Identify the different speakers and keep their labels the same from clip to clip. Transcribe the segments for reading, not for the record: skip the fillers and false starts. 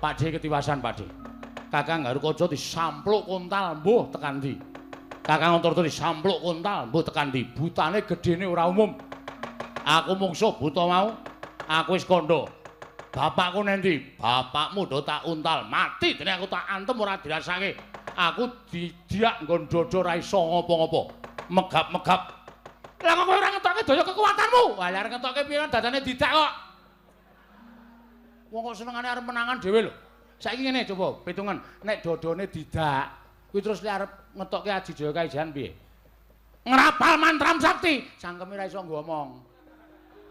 Speaker 1: Pakdhe ketiwasan, Pakdhe. Kakang Garukaca disampluk kontal mbuh tekan ndi. Kakang Antarja disampluk kontal mbuh tekan ndi. Butane gedene ora umum. Aku mungsuh buta mau. Aku wis kandha. Bapakku nendi? Bapakmu do tak untal mati dene aku tak antem ora dirasake. Aku didiak nggon dada ora iso ngopo-ngopo. Megap-megap. Lah kok kowe ora ngetokke daya kekuatanmu? Wah, arep ngetokke piye kan dadane didak kok. Wong kok senengane arep menangan dhewe lho. Saiki ngene coba pitungan, nek dodone didak, kuwi terus lek arep ngetokke Aji Jaya Kaijan piye? Ngrapal mantram sakti, cangkeme ora iso ngomong.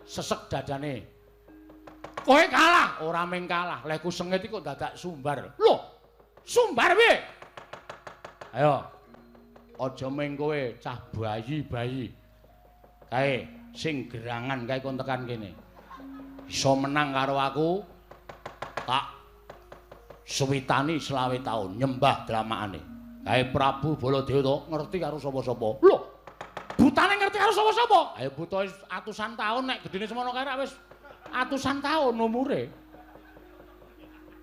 Speaker 1: Sesek dadane. Kowe kalah, ora ming kalah, lehku sengit iki kok dadak sumbar. Lho, sumbar piye? Ayo. Aja ming kowe cah bayi-bayi. Kae sing gerangan kae kon tekan kene. Iso menang karo aku tak suwitani 25 taun nyembah dramakane. Kae Prabu Baladewa to ngerti karo sapa-sapa. Lho, butane ngerti karo sapa-sapa? Ayo buta atusan taun nek gedene semono kae wis atusan taun umure.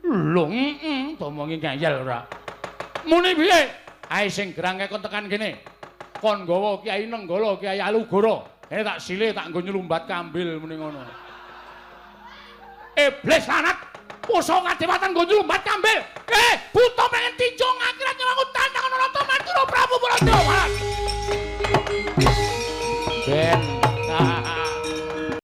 Speaker 1: Lho, heeh, domongi ngeyel ora. Muni piye? Ae sing gerang kae kon tekan kene. Kon nggawa Kyai Nenggala, Kyai Alugoro. Kene tak silih tak nggo nyelumbat kambil muni ngono. Iblis lanat, pusaka kadewatan nggo nyelumbat kambil. Eh, buta pengen tinjung akhirat nyawaku tandang ana Rata Madura Prabu Baladewa.